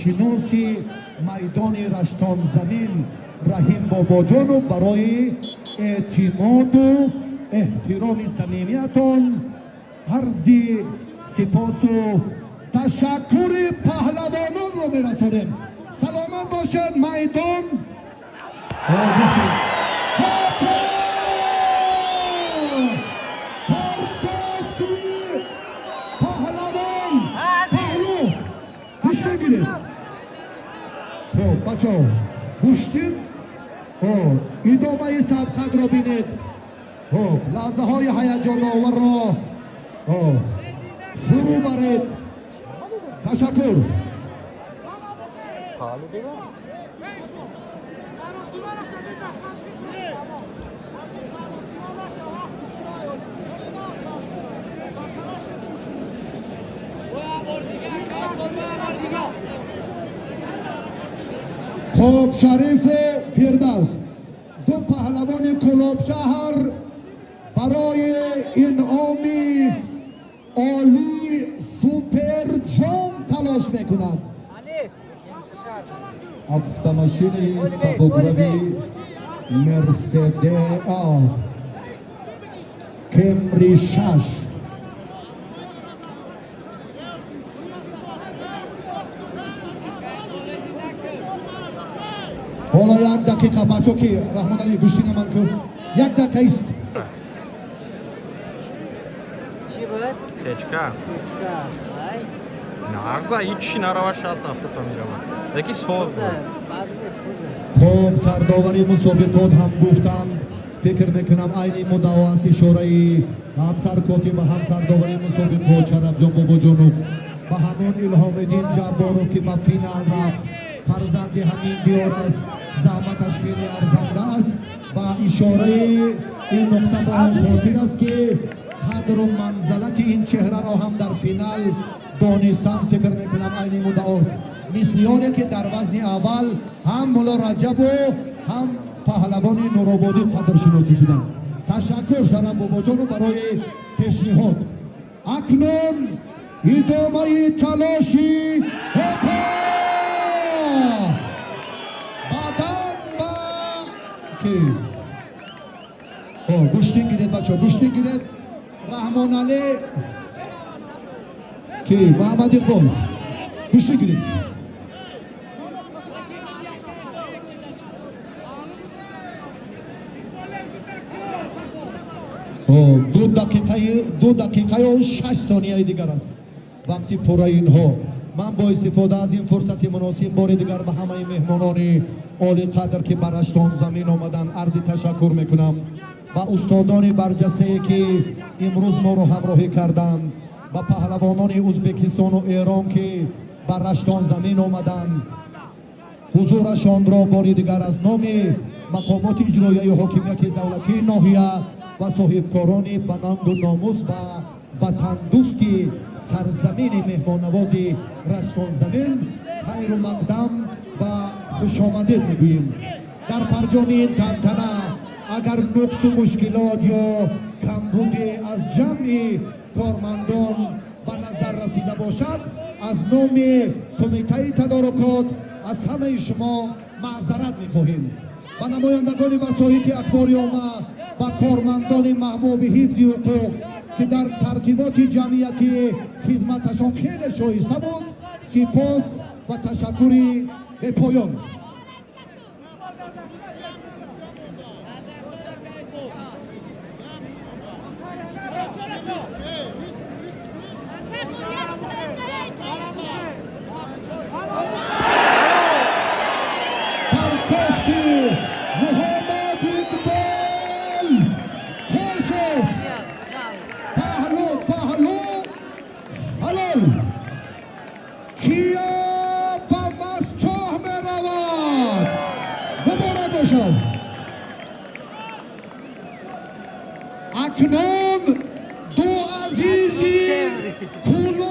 Шиноси майдони Раштонзамин Раҳим Бобоҷонов барои эътимоду эҳтироми самимиятон арзи сипосу ташаккури паҳлавононро мерасонем. Саломат бошед. Майдон. Хопа! Партофти паҳлавон паҳлу. Гӯштин гиред. Хоб, бачаҳо, гӯштин. Идомаи сабқатро бинед. Хоб, лаҳзаҳои ҳаяҷоноварро фурӯ баред. Ташаккур. Паҳлу дора? Хоб, Шарифу Фирдавс, ду паҳлавони Кӯлобшаҳр барои инъоми олии суперҷом талош мекунанд. Автомошини сабукрави Мерседе Кемри 6. Ҳоло як дақиқа, бачо, ки Раҳмоналӣ, гӯштина ман ку, як дақиқа ист. Чӣ буд? Сечка. Сечка. Ай. Нағза, ҳичи нарава, 60-70 та мерава. Яки соз буд. Бад нест, соза. Хуб, сардовари мусобиқот ҳам гуфтам, фикр мекунам, айни муддао аст ишораи ҳам саркотиб ва ҳам сардовари мусобиқот Шарафҷон Бобоҷонов ба ҳамон Илҳомиддин Ҷабборов, ки ба финал рафт, фарзанди ҳамин диёр аст, заҳматаш хеле арзанда аст ва ишораи ин нуқта ба он хотир аст, ки қадру манзалати ин чеҳраро ҳам дар финал донистан, фикр мекунам, айни муддаост, мисли оне ки дар вазни аввал ҳам Мулло Раҷабу ҳам паҳлавони Нурободӣ қадршиносӣ шуданд. Ташаккур, Шараф Бобоҷонов, барои пешниҳод. Акнун идомаи талоши. Ҳопа! Баъдан ба ки. Гӯштин гиред, бачо, гӯштин гиред. Раҳмоналӣ, ки Муҳаммад Иқбол, гӯштин гиред. 2 дақиқаю 6 сонияи дигар аст вақти пурраи инҳо. Ман бо истифода аз ин фурсати муносиб бори дигар ба ҳамаи меҳмонони олиқадр, ки ба Раштон замин омаданд, арзи ташаккур мекунам, ба устодони барҷастае, ки имрӯз моро ҳамроҳӣ карданд, ба паҳлавонони Ӯзбекистону Эрон, ки ба Раштон замин омаданд. Ҳузурашонро бори дигар аз номи мақомоти иҷроияи ҳокимияти давлатии ноҳия ва соҳибкорони банангу номус ва ватандӯсти сарзамини меҳмоннавози Раштонзамин хайру мақдам ва хушомадед мегӯем. Дар фарҷоми ин тантана агар нуқсу мушкилот ё камбуде аз ҷамъи кормандон ба назар расида бошад, аз номи кумитаи тадорукот аз ҳамаи шумо маъзарат мехоҳем. Ба намояндагони васоити ахбори омма ва кормандони маҳбуби ҳифзи ҳуқуқ, ки дар тартиботи ҷамъиятӣ хизматашон хеле шоиста буд, сипос ва ташаккури бепоён. Партофти Муҳаммад Иқбол Тошев. Паҳлу, паҳлу, ҳалол. Кия ба Мастчоҳ меравад? Муборак бошад. Акнун ду азизи Кӯлоб.